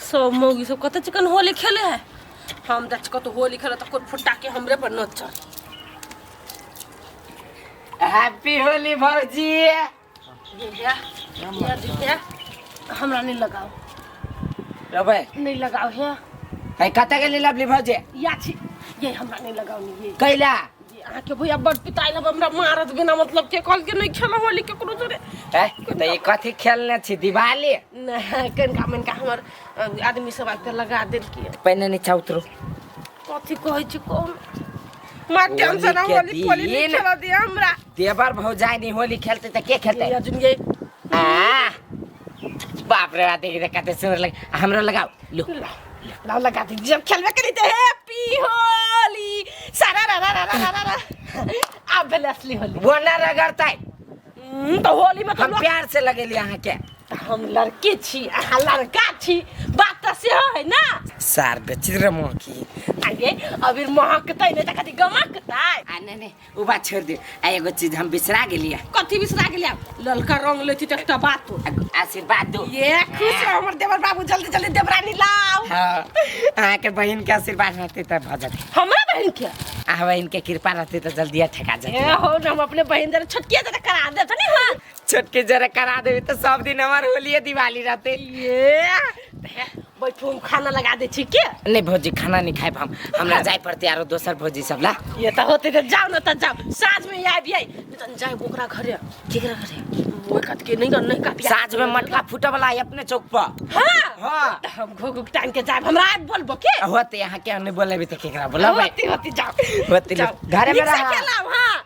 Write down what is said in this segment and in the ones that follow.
सब मौगी सब कते चिकन होली खेले है। हम जाइ छी कतौ होली खेले तऽ कोइ फुट्टा के हमरे पर नचल। हैप्पी होली भौजी। ये ये दिखे हमरा नहीं लगाओ। रबै नहीं लगाओ हे। है कतऽ गेली लवली भौजी? या छी ये हमरा नहीं लगाओ नहीं ये। कैला? ये अहाँके भैया बड़ पिताई लब हमरा मारत बिना मतलब के कहल के नहीं खेल होली केकरो जोरे। है तऽ ई कथी खेलने छी दिवाली? नहीं कनिका मनिका हमर आदमी सब आबि कऽ लगा देलकै। पहिने नीचा उतरू। कथी कहै छी कहू मार टेंशन होली के होली फोली नहीं दिन। खेला दिया हमरा। देवर भौजाई नहीं होली खेलते तऽ के खेलते? ये अर्जुन ये। आ बाप रे बाप, देख देख कते सुंदर लगे। हमरो लगाओ लो। लाओ लगा दी जब खेलबे करी ते हैप्पी होली सारा रा रा रा रा रा रा। आब भेलै असली होली। वो ना रगड़तै। तो होली में तो हम प्यार से लगेली अहाँ के। हम लड़की छी अहाँ लड़का छी, बात तऽ सेहो है ना। सार बेचित्र महकी। आगे अबीर महकतै नहि तऽ कथी गमकतै। आ नहीं नहीं उ बात छोड़ दे। आ एगो चीज हम बिसरा गेलियै। कथी बिसरा गेलियै? ललका रंग लै छी तऽ एकटा बात। आशीर्वाद दो। ये खुश रहो हमर देवर बाबू, जल्दी जल्दी देवरानी लाओ। हाँ, अहाँ के बहिन के आशीर्वाद रहते तऽ भऽ जेतै। हमरा बहिन के? अहाँ बहिन के कृपा रहते तऽ जल्दी ठेका जेतै। ए हो न, हम अपने बहिन जरा छोटकिया जरा करा देत नि। हां छोटकी जरा करा देबी तऽ सब दिन हमर होलिये दिवाली रहते। ये बैठू हम खाना लगा दै छी के? नहीं भौजी खाना नहीं खाए हम, हमरा जाय पड़ते आरो दोसर भौजी सब ला। ये तऽ होते तऽ जाओ न तऽ जाओ, साँझ में आबि आई तन जाय ओकरा घरे। केकरा घरे? ओइ कत के नहीं नहीं का बियाह। साँझ में मटका फूटे वाला है अपने चौक पर। हाँ। हाँ। तऽ हम घोघ उघ टांग के जायब, हमरा आबि बोलबो के? होते यहाँ के नहीं बोलेबी तऽ केकरा बोलबै? होती होती जाओ। होती जाओ। घरे में नीक से रहा। खेलाब, हाँ।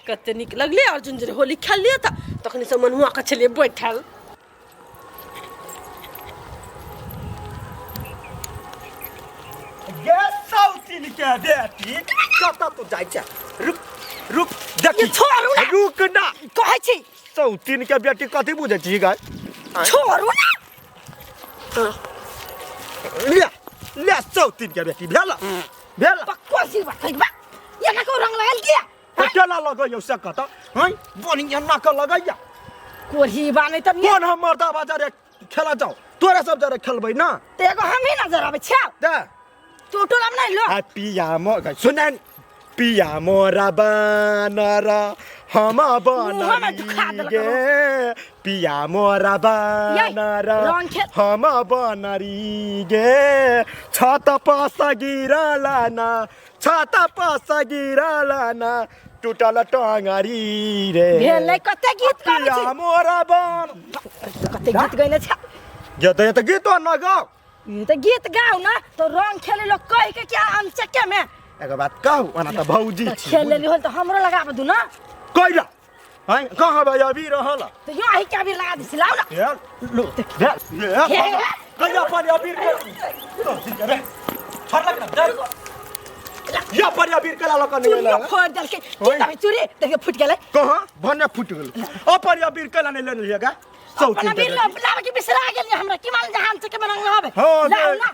कते नीक लगले अर्जुन जे होली खेललियै तऽ तखनी से मनुआ के छलियै बैठल। गे साउथिन के बेटी कतऽ तू जाइ छै? रुक रुक देखी। ये छोड़ू ना। रुक ना। कहै छी। साउथिन के बेटी कथी बुझै छी गाय? छोड़ू ना। ले ले साउथिन के बेटी भेल भेल। पक्को सी बात है बा। ये ना को रंग लगल किया? तो केना लगैया से कतऽ? हँ बढ़िया ना के लगैया। कोढ़ी बा नहीं तऽ कोन हम मर्दा बाजारे खेला जाओ, तोरा सब जरे खेलबै ना। ते एगो हम ही नजर आबै छौ। दे। तू टोला में नहीं लो। आ पिया मो सुनन पिया मोरा बानर हम मुँह में दुखा बनरी देलक गे पिया मोरा बानर रंग खेल। हम बनरी गे छत पस गिरला ना छत पस गिरला ना टूटल टंगरी रे। भेलै कते गीत गाबै पिया छी? मोरा बान। कते गीत गैने छ? ये तो ये तो गीतो न गाओ। ये तो गीत गाओ ना तो रंग खेले लोग कह के क्या हम चक्के में। एगो बात कहू ओना त भौजी तो छी। खेल लेली होल तो हमरो लगाब दू ना। कैला? हैं कहाँ भाई अभी रहल? तो यो आही के अबीर लगा दी लाओ ना। ये लो, ये, ये, कैला पर अबीर के? तो ठीक है रे। छोड़ लग ना, दे। या पर अबीर केला लक नहीं चूड़ियो लेला? फोड़ देलकै। की ओए। तबे चूड़ी देखियो फूट गेलै। कहाँ? भने फूट गेल। अपर अबीर केला नहीं लेने लिएगा? अपन अबीर लाबे के बिसरा गेलियै हमरा। की मालूम जहान से के रंग लगाबे। हाँ, लाओ दे। ना।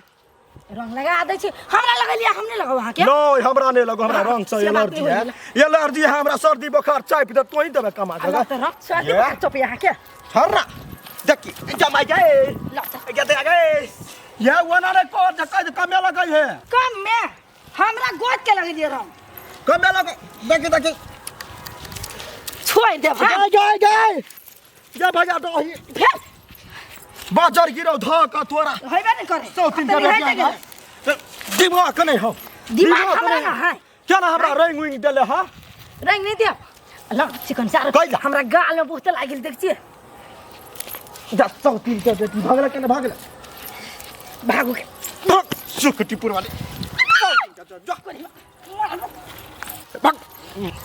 रंग लगा दै छी। हमरा लगेलियै, हम नहीं लगाउ अहाँके। नहीं, हमरा नहीं लगो, हमरा रंग से से बात एलर्जी नहीं है। होइए। एलर्जी है हमरा, सर्दी बुखार चापि दे तोही देबे कमा आ देबे। लो तऽ रंग, सर्दी ये। बुखार चोपी अहाँके। हर्रा, देखी, जमाइ गए। लो तऽ। गे दे गए। ये ओना रे कोर झकाइ दे, कमे लगै है। कम में हमरा गोद के लगेलियै रंग। कमे लगै, देखी, देखी। छोड़ि देब, हाँ। गए, गए, गए। ये भैया दही। फेर। बाजार गिरौ धऽ कऽ तोरा। होइबे नहि करे। सौतीन के तनी बेटिया हटि गेलै। है। दिमाग नहि हौ। दिमाग हमरा नहि ना है। केना हमरा रंग उंग देले हा? रंग नहि देब। ल चिकन सार। कैला? हमरा गाल में बहुत लागल देख छियै। जा सौतीन के बेटी भागल केना भागल? भागू के। भाग, सुखटी पुरवाली। जा, जा। भाग,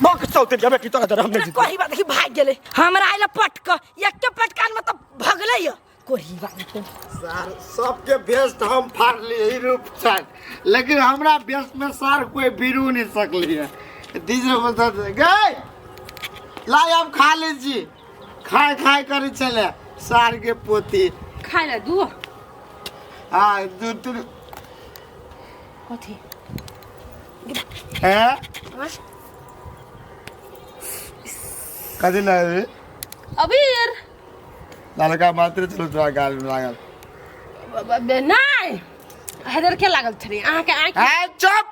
भाग सौतीन के बेटी तोरा जरा हम नहीं कोही बात देखी भाग गेलै। हमरा आइल पटक, एके पटकान में तऽ भगलै य। कोही बात देखी। सर सबके बेस्ट हम फाड़ लिए ई रूप छन, लेकिन हमरा बेस्ट में सर कोई बिरू नहीं सकली है। तीसरे बता दे गए लाई हम खा लीजिए, खाए खाए करे चले सार के पोती। खाए ला दू। हाँ, दू तीन। कथी? हैं? कथी लगे? अबीर। लड़का मात्र चलो तोरा गाल में लागल। नहीं। नहीं हरदर के लागल छलै अहाँके आँखि। ए चुप,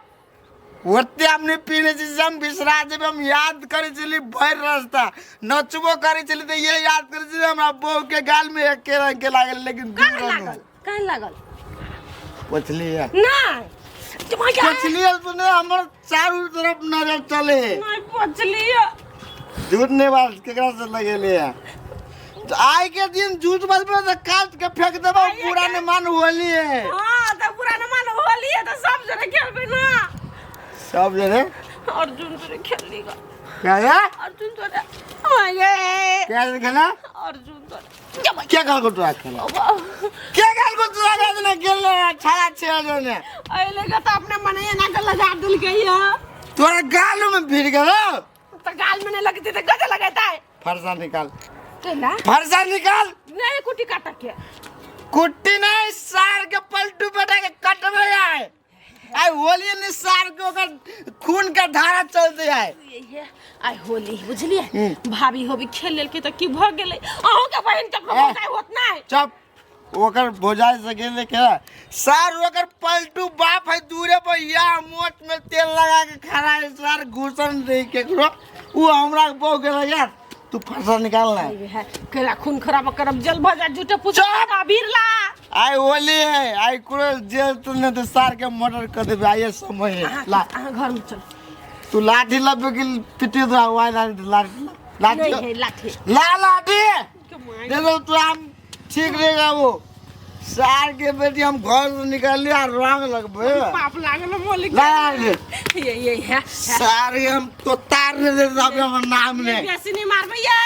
ओते हम नहीं पीने छी से हम बिसरा जेबै। हम याद करै छली भरि रास्ता, नचबो करै छली तऽ ये याद करै छली हमरा बहू के गाल में एके रंग के लागल, लेकिन दू काहे रंग। लागल? काहे लागल? पोछलियै। नहीं पोछलियै तो नहीं, हमर चारू तरफ नजर चले। नहीं पोछलियै। झूठ नहीं बात, केकरा से लगेले है? तो आइ के दिन झूठ बजबे तऽ काट के फेंक देबो। पूरा ने मान होली है। हाँ तो पुराना मान होली है तो सब जने खेलबे ना। सब जने? अर्जुन तोरे खेल लीगा। क्या है? अर्जुन तोरे ये क्या खेला? अर्जुन तोरे। क्या गाल को तोरा खेला? क्या गाल को तोरा खेला? खेल छाड़ा छेड़ा जने अइले का तो अपने मने ना के लगा दिल गई है। तोरा गाल में भिड़ गेलो। तो गाल में नहीं लगती तो गजे लगाता है। फरसा निकाल। केला? फरसा निकाल। नहीं कुटी काटा के। कुट्टी नहीं, सार के पलटू बेटा के कटबे आए। आई होली नहीं सार के ओकर खून के धारा चलते आए। ये आई होली बुझलिए, भाभी होबी खेल लेल के त की भ गेलै? अहूँ के बहिन के भौजाई होत नहीं। चुप, ओकर भौजाई से गेले के सार ओकर पलटू बाप है दूरे पर या मोट में तेल लगा के खड़ा है सार, घुसन दे केकरो उ हमरा बहु गेल यार। तू फरसा निकाल ना। केला खून खराब करब जल भ जा झूठे पूछ अबीर ला। आई होली है, आई कुरो जेल तू ने तो सार के मर्डर कर देबे। आई समय है ला। अहाँ घर में चल। तू लाठी लबे कि पिटी दो वाई लाठी लाठी नहीं है लाठी। ला लाठी दे दो तू, हम ठीक रहेगा वो सार के बेटी। हम घर से निकल लिया रंग लगबे पाप लागल मोली ला ये है सार हम तो तार ने दे सब हमर नाम ने बेसी नहीं मारबे ये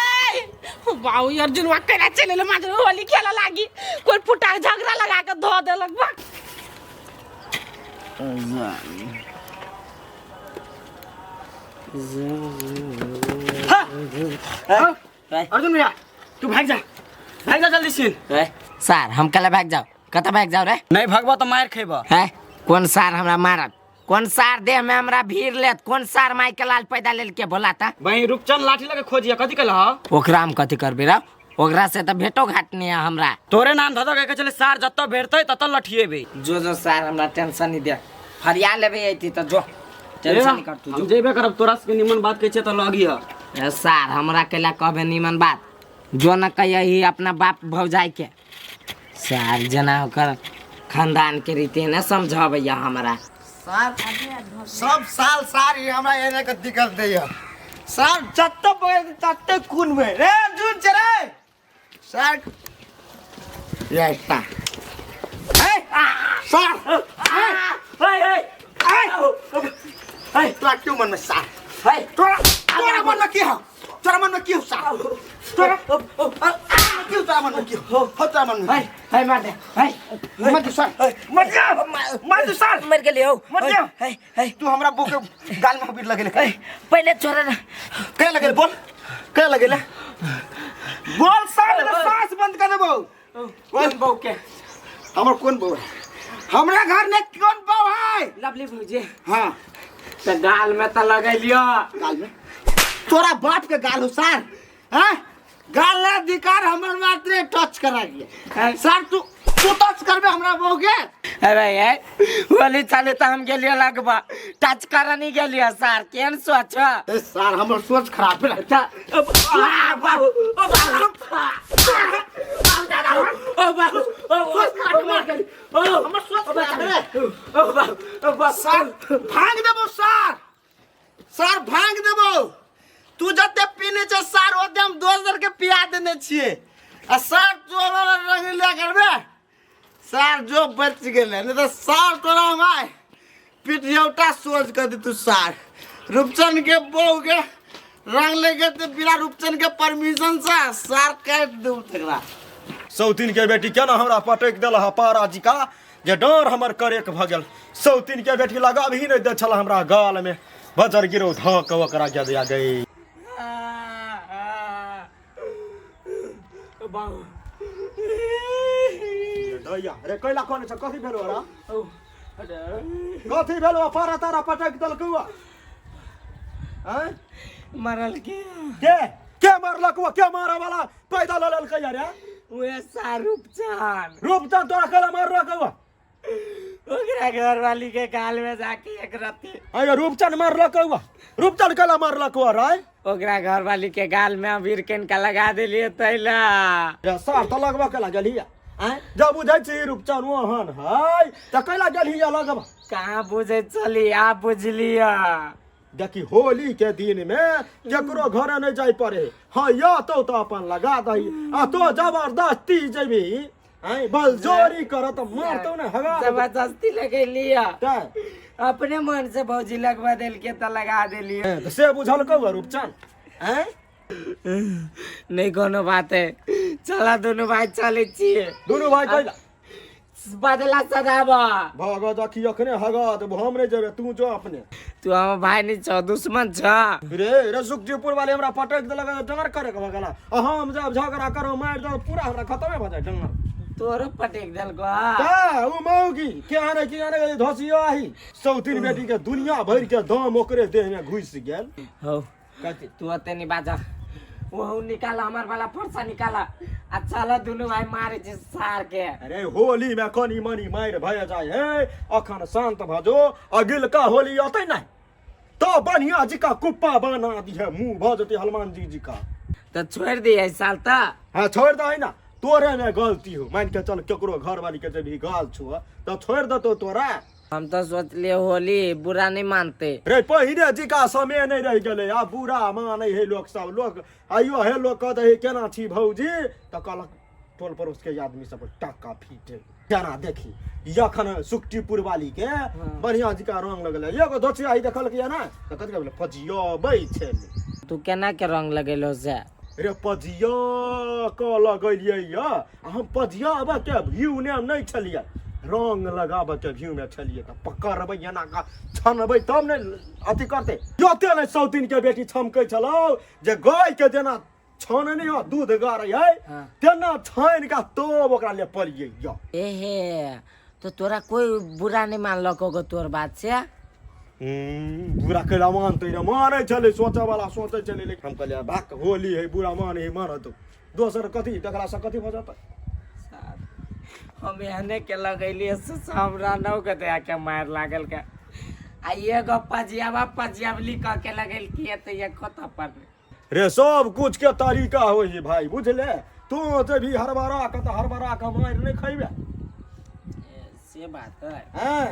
बाऊ अर्जुन वा केना चले ले मात्र होली खेला लागी कोई फुटा झगड़ा लगा के धो देलक बा। अर्जुन भैया तू भाग जा, भाग जा जल्दी से। सार हम कल भाग जाओ, कत भाग जाओ रे? नहीं भगबा तो मार खेबा। है कौन सार हमरा मारत? कौन सार देह में हमरा भीड़ लेत? कौन सार माई के लाल पैदा लेल के बोला ता? वही रूपचंद लाठी लगे खोजिया कथी कहला? ओकरा हम कथी करबे रे? ओकरा से त भेटो घाट नहीं है हमरा। तोरे नाम धधक के चले सार जत्तो भेटतै तत्तो लठिएबे। जो जो सार हमरा टेंशन नहीं दे, फरिया लेबे ऐती त जो टेंशन नहीं कर तू। हम जेबे करब तोरा से निमन बात कहै छै त लगिया। सार हमरा केला कहबे निमन बात जो न कहिए अपना बाप भौजाई के। सार जना ओकर खानदान के रीति न समझाबैया हमरा। सार सब साल सार ही हमरा एने के दिक्कत दैया सार, जत्तो बगे तत्ते खून में रे अर्जुन चले सार ये सार ए सार ए ए ए तोरा क्यों मन में सार? तोरा तोरा मन में की हो? तोरा मन में की हो सार? तोरा क्यों तोरा मन में की हो? हो तोरा मन में है मार दे, है मत दे सार, मत दे, मत दे सार, मर गेलियो, मत दे। है तू हमरा बो के गाल में हबीर लगेले। पहले छोरा ना के लगेले बोल, के लगेले बोल सार, सांस बंद कर देबो। कौन बो के? हमर कौन बो है? हमरा घर में कौन बो है? लवली भौजी। हां त गाल में त लगेलियो। गाल में तोरा बाप के गाल हो सार। हां गाल ना अधिकार हमर मात्र टच करा गया सर। तू तू टच करबे हमरा बहू के? अरे यार होली चले त हम गेलियो लगबा टच कर नहीं गेलियो सर। केन सोच? ए सर हमर सोच खराब है। ओ बाबू ओ बाबू ओ बाबू ओ हमर सोच खराब है। ओ बाबू ओ बाबू सर भांग देबो सर, सर भांग देबो। तू जते पीने छे सार ओते हम दोसर के पिया देने छिए आ सार तोरा रंगीला करबे सार जो बच गेले नहीं तो सार तोरा हम आए पिटियौटा सोच कर दे तू सार। रूपचंद के बहू के रंग लेके तो बिना रूपचंद के परमिशन से सार काट दू तकरा। सौतीन के बेटी केना हमरा पटक देल हा पारा जी का जे डर हमर करेक भ गेल। सौतीन के बेटी लगा भी नहीं दे छल हमरा गाल में बजर गिरो धक ओकरा गया गई। दैया रे कैला कोन छ? कथी भेलो रा? कथी भेलो? पारा तारा पटक देलकौ हैं? मरल के के के मरलकौ? के मारे वाला पैदा ल लेलकै रे? उहे सार रूपचंद। रूपचंद तोरा कैला मारलकौ? ओकरा घरवाली के गाल में जाके एक रत्ती। अरे रूपचंद मारलक हुआ, रूपचंद कैला मारलक हुआ राय? ओकरा घरवाली के गाल में अबीर कनिका लगा देलिए तैला। रे सार तऽ लगबऽ कैला गेलही आँय? जब बुझै छी रूपचंद ओहन है तऽ कैला गेलही लगबऽ? कहाँ बुझै चली, आप बुझलिया। देखी होली के दिन में केकरो घरे नहीं जाय पड़े। हाँ या तो अपन लगा दही आ तो जबरदस्ती जेबी आँय बलजोरी करत मारतौ ने हगा देतौ। जबरदस्ती लगेलिया। तैं। अपने मन से भौजी लगवा देलके तऽ लगा देलिए। तऽ से बुझलकौ रूपचंद आँय? नहीं कोनो बात है, चला दोनों भाई चले छिए। दुनू भाई कैला बदला सदाबा। भगत अखी अखने हगा देबो, हम नहीं जेबे, तू जो अपने। तू हमर भाई नहीं छ, दुश्मन छ। रे रे सुखजीपुर वाले हमरा पटक देलक डंगर करे के भगला, आ हम जब झगड़ा करो मारि दो पूरा हमरा खतमे भ जाय डंगर। तोरो पटक देलको? ता उ मौगी के आने की आने गेली धसियो आही सौतीन बेटी के दुनिया भरि के दम ओकरे देह में घुसि गेल। हो कथी? तू ओते नहीं बाजा, वहु निकाला हमार वाला फरसा निकाला आ चल दुनू भाई मारे छी सार के। अरे होली में कनी मनी मारि भए जाय है, अखन शांत भ जो, अगिलका होली अतै नहीं तो बढ़िया जी का कुप्पा बना दिहे, मुंह भ जतै हनुमान जी जी का। तो छोड़ दिए इस साल त। हाँ छोड़ दही ना, तोरे में गलती हो मान के चल, केकरो घर वाली के जब गाल छुआ तो छोड़ देतो तोरा। हम तो सोचलिए होली बुरा नहीं मानते। रे पहिने जी का समय नहीं रह गेलै, आब बुरा मानै है लोक सब, लोक आइयो हे लोक कहते है केना छी भौजी, तो कहलक टोल पड़ोस के आदमी सब टाका फीटे केना देखी यखन सुखटीपुर वाली के बढ़िया जी का रंग लगल एगो दोसिया ही देखल के ना तो कथी कहले पजियबै छै। तू केना के रंग लगेलो से? रे पजिया क लगेलियै या, हम पजियाबऽ के भ्यू ने नहीं छलियै, रंग लगाबऽ के भ्यू में छलियै तऽ पकड़बै एना कऽ छनबै तब ने अथी करतै। जते ने सौतीन के बेटी छमकै छलौ जे गाय के जेना छानै नहि हो दूध गारै है तेना छानि कऽ तब ओकरा लेपलियै या। एहे तो तोरा कोई बुरा नहीं मानलको गो तोर बात से? बुरा कैला मानतै रे, मानै छलै सोचऽ वाला सोचै छलै, लेकिन हम कहलियै भाग होली है बुरा मानै है मानत, दोसर कथी देखलासँ कथी भऽ जेतै। हम एहने के लगेलियै से हमरा नौ के दया के मारि लागल के आ एगो पजियाबा पजियाबली कह के लगेलकियै तऽ ये कतऽ पर। रे सब कुछ के तरीका होइ है भाई बुझले, तू जेबही हड़बड़ा के तऽ हड़बड़ा के मारि नहि खैबे। से बात है। हाँ।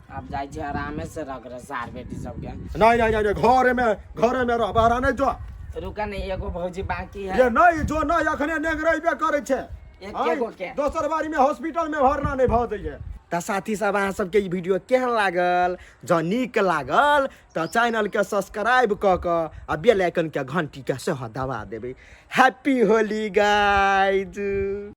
अब जाइ छी आरामे से रख रहे सार बेटी सबके। नहीं नहीं नहीं घरे में, घरे में रह, बाहर नहीं जो। रुका नहीं एगो भौजी बाकी है। ये नहीं जो नहीं अखने नेंगरेबे करै छै। एके गो के। दोसर बारी में हॉस्पिटल में भरना नहीं भऽ दैये। तऽ साथी सब अहाँ सबके ई वीडियो केहन लागल? जँ नीक लागल तऽ चैनल के सब्सक्राइब कऽ कऽ आ बेल आइकन के घंटी के सेहो दबा देबै। Happy Holi guys.